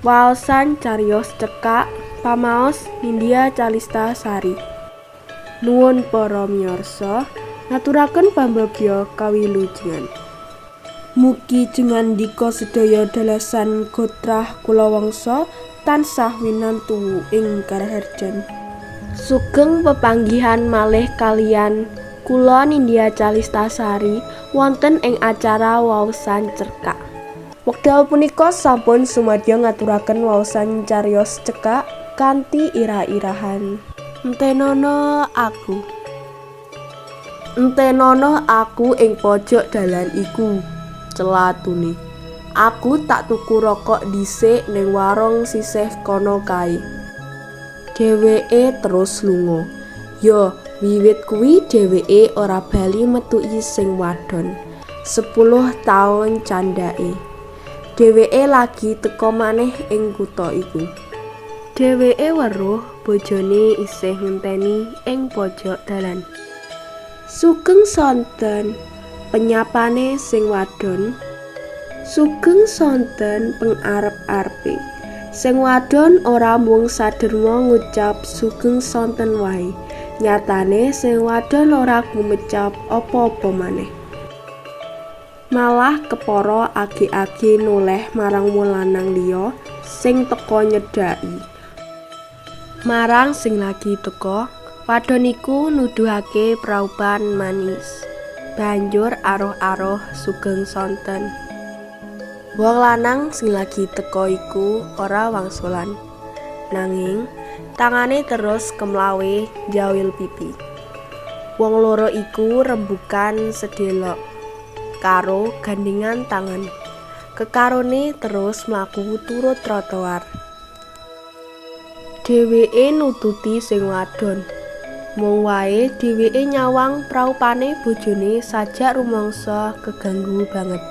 Waosan cariyos cekak pamaos Nindya Calista Sari. Nuwun para miyarsa ngaturaken pambagya kawilujengan. Mugi jengandika sedaya dalasan gotrah kulawangsa tansah winantu ing karaharjan. Sugeng pepanggihan malih kaliyan kula Nindya Calista Sari wonten ing acara waosan cerkak. Wekdal punika sampun sumadya ngaturaken waosan cariyos cekak kanthi irah-irahan. Entenono aku. Entenono aku ing pojok dalan iku, celatune. Aku tak tuku rokok dhisik ning warung sisih kono kae. Dheweke terus lunga. Ya, wiwit kuwi dheweke ora bali metuki sing wadon. 10 taun candhake. Dheweke lagi teka maneh ing kutha iku. Dheweke weruh bojone isih ngenteni ing pojok dalan. Sugeng sonten, penyapane sing wadon. Sugeng sonten pengarep-arepe. Sing wadon ora mung saderma ngucap sugeng sonten wae. Nyatane sing wadon ora gumecap apa-apa maneh. Malah kepara age-age noleh marang wong lanang liya sing teka nyedhaki. Marang sing lagi teka, wadon iku nuduhake praupan manis. Banjur aruh-aruh sugeng sonten. Wong lanang sing lagi teka iku ora wangsulan. Nanging tangane terus kemlawe njawil pipi. Wong loro iku rembukan sedelok karo gandhengan tangan. Kekarone terus mlaku turut trotoar. Dheweke nututi sing wadon. Mung wae dheweke nyawang praupane bojone sajak rumangsa keganggu banget.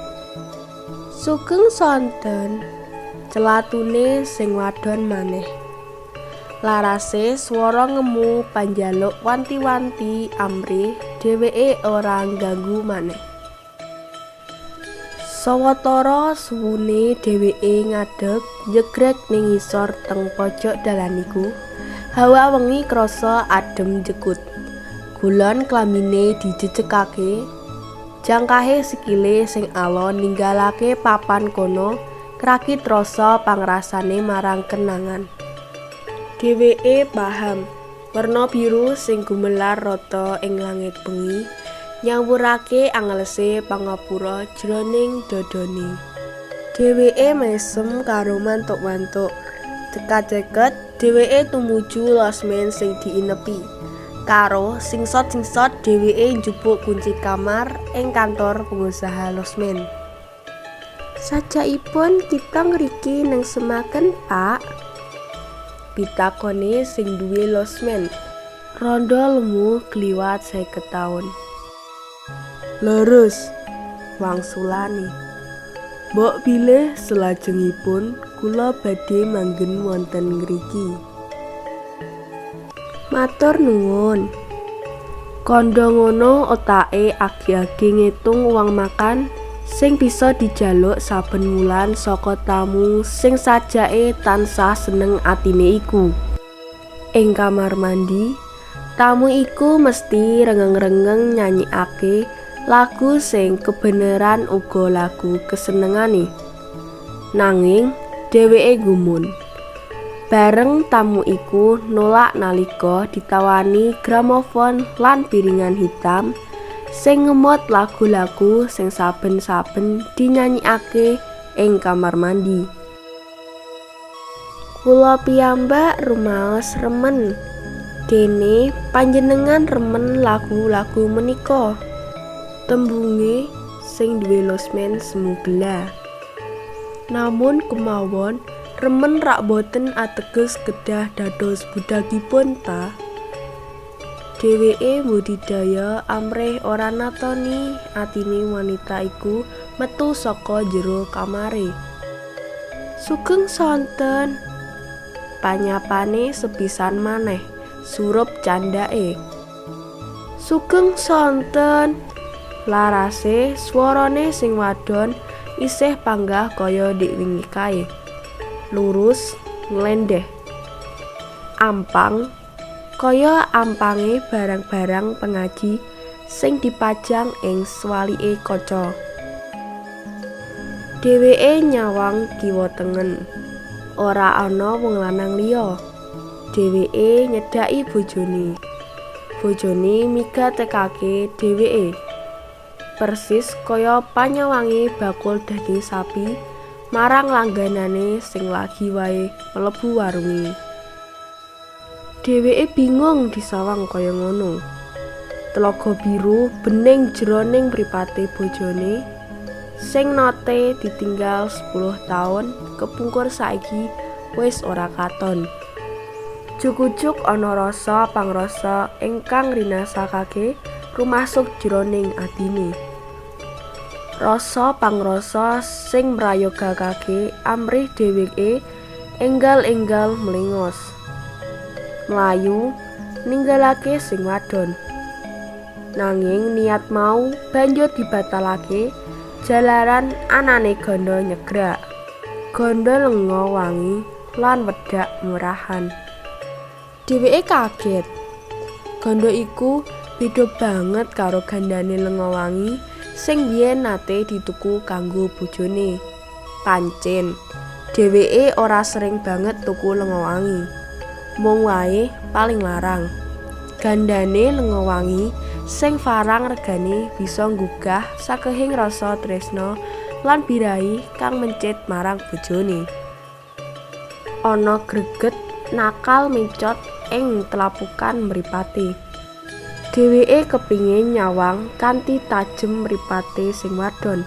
Sugeng sonten, celatune sing wadon maneh. Larase swara ngemu panjaluk wanti-wanti amrih dheweke ora ngganggu maneh. Sawetara suwune dheweke ngadeg njegreg ning ngisor teng pojok dalan iku. Hawa wengi krasa adem njekut. Gulon klambine dijejegake. Jangkahe sikile sing alon ninggalake papan kono krakit rasa pangrasane marang kenangan. Dheweke paham werna biru sing gumelar rata ing langit bengi nyawurake anglese pangapura jroning dadane. Dheweke mesem karo mantuk-mantuk. Cekat-ceket dheweke tumuju losmen sing diinepi. Karo singsot-singsot dheweke njupuk kunci kamar ing kantor pengusaha losmen. Sajakipun kita ngriki nengsemaken, Pak? Pitakone sing duwe losmen. Rondo lemu kliwat 50 taun. Leres, wangsulane. Mbok bilih salajengipun kula badhe manggen wonten ngriki. Matur nuwun. Kandha ngono otake age-age ngitung uang makan sing bisa dijaluk saben wulan saka tamu sing sajake tansah seneng atine iku. Ing kamar mandi, tamu iku mesti rengeng-rengeng nyanyikake lagu sing kebeneran uga lagu kesenengane. Nanging dheweke gumun. Bareng tamu iku nolak nalika ditawani gramofon lan piringan hitam sing ngemot lagu-lagu sing saben-saben dinyanyikake ing kamar mandi. Kula piyambak rumaos remen dene panjenengan remen lagu-lagu menika. Tembunge sing duwe losmen semu gela. Namun kemawon remen rak boten ateges kedah dados budakipun ta. Dheweke mbudidaya amrih ora natoni atine wanita iku metu saka jero kamare. Sugeng sonten, panyapane sepisan maneh surup candhake. Sugeng sonten, larase swarane sing wadon isih panggah kaya dik wingi kae. Lurus nglendeh. Ampang kaya ampange barang-barang pengaji sing dipajang ing swalike kaca. Dheweke nyawang kiwa tengen. Ora ana wong lanang liya. Dheweke nyedhaki bojone. Bojone migatekake dheweke. Persis kaya panyawange bakul daging sapi marang langganane sing lagi wae mlebu warunge. Dheweke bingung disawang kaya ngono. Tlaga biru bening jroning mripate bojone sing nate ditinggal 10 taun kepungkur saiki wis ora katon. Jug-ujug ana rasa pangrasa ingkang rinasakake rumasuk jroning atine. Rasa pangrasa sing mrayogakake amrih dheweke enggal-enggal mlengos. Mlayu ninggalake sing wadon. Nanging niat mau banjur dibatalake jalaran anane ganda nyegrak. Ganda lenga wangi lan wedak murahan. Dheweke kaget. Ganda iku beda banget karo gandane lenga wangi sing biyen nate dituku kanggo bojone. Pancen, dheweke ora sering banget tuku lenga wangi. Mung wae paling larang. Gandane lenga wangi sing farang regane bisa nggugah sakehing rasa tresna lan birahi kang mencit marang bojone. Ana greget nakal mencot ing tlapukan mripate. Dheweke kepingin nyawang kanthi tajem mripate sing wadon,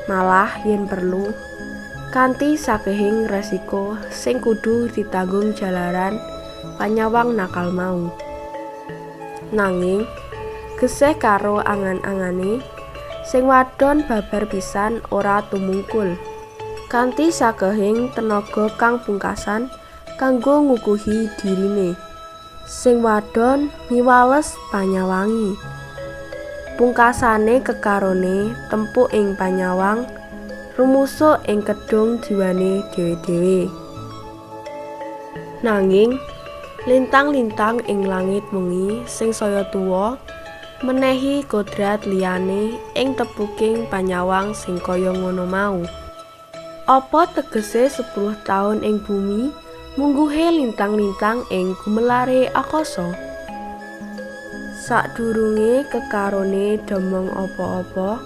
malah yen perlu kanthi sakehing resiko sing kudu ditanggung jalaran panyawang nakal mau. Nanging geseh karo angan-angane, sing wadon babar pisan ora tumungkul. Kanthi sakehing tenaga kang pungkasan kanggo ngukuhi dirine, sing wadon miwales panyawangi. Pungkasane kekarone tempuk ing panyawang rumusuk ing kedhung jiwane dhewe-dhewe. Nanging lintang-lintang ing langit wengi sing saya tuwa menehi kodrat liyane ing tepuking panyawang sing kaya ngono mau. Apa tegese 10 taun ing bumi mungguhe lintang-lintang ing gumelare akasa? Sadurunge kekarone demong apa-apa,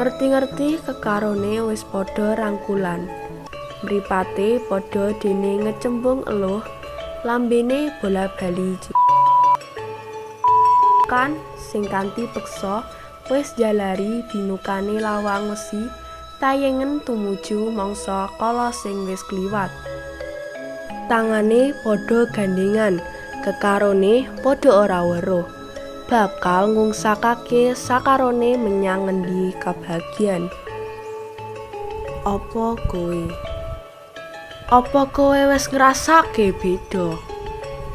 ngerti-ngerti kekarone wis padha rangkulan. Mripate padha dene ngecembung eluh, lambene bola-bali kan sing kanthi peksa wis jalari binukane lawang wesi tayengen tumuju mangsa kala sing wis kliwat. Tangane padha gandhengan, kekarone padha ora weruh bakal ngungsakake sakarone menyang ngendi kabahagian. Apa kowe? Apa kowe wis ngrasake beda?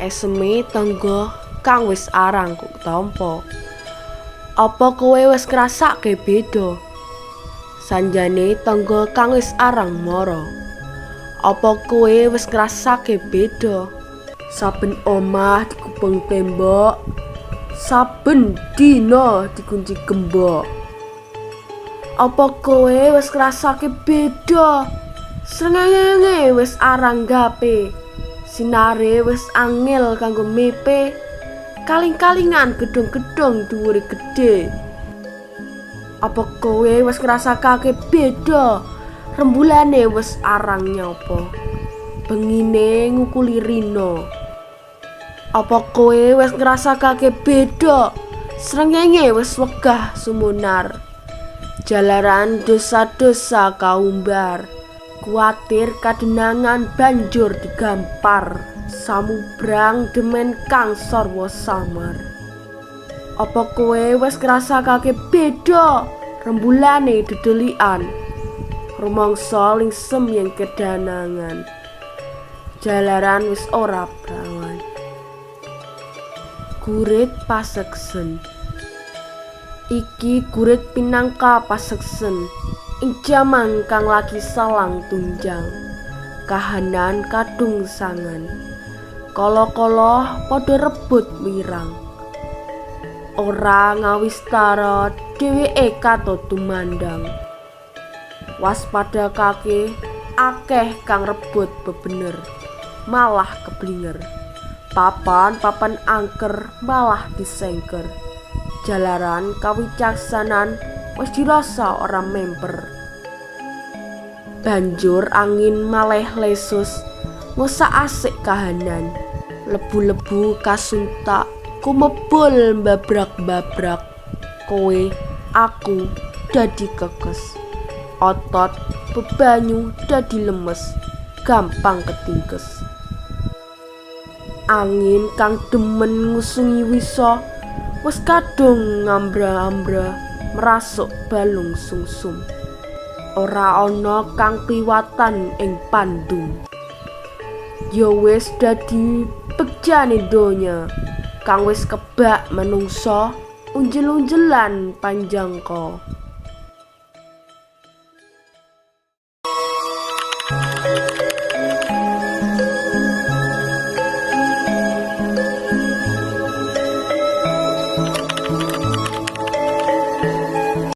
Eseme tangga kang wis arang kok tampa. Apa kowe wis ngrasake beda? Sanjane tangga kang wis arang mara. Apa kowe wis ngrasake beda? Saben omah dikupeng tembok, saben dina dikunci gembok. Apa kowe wis ngrasake beda? Srengenge wis arang gape, sinare wis angel kanggo mepe, kaling-kalingan gedhong-gedhong dhuwure gedhe. Apa kowe wis ngrasakake beda? Rembulane wis arang nyapa, bengine ngukuli rina. Apa kowe wis ngrasakake beda? Srengenge wis wegah sumunar, jalaran dosa-dosa kaumbar. Kuatir kadenangan banjur digampar, samubrang demen kang sarwa samar. Apa kowe wis ngrasakake beda? Rembulane dedelian, rumangsa lingsem yen kedanangan, jalaran wis ora prawan. Gurit paseksen. Iki gurit pinangka paseksen ing jaman kang lagi salang tunjang. Kahanan kadung sangan. Kala-kala padha rebut wirang. Ora ngawistara dheweke kato tumandang. Waspadakake akeh kang rebut bebener, malah keblinger. Papan-papan angker malah disengker. Jalaran kawicaksanan wis dirasa ora memper. Banjur angin malih lesus ngusak-asik kahanan. Lebu-lebu kasuntak kumebul mbabrak-mbabrak. Kowe aku dadi kekes. Otot bebanyu dadi lemes, gampang ketingkes. Angin kang demen ngusungi wisa wis kadung ngambra-ambra merasuk balung sungsum. Ora ana kang kliwatan ing pandum. Ya wis dadi bejane donya kang wis kebak menungsa unjel-unjelan panjangka.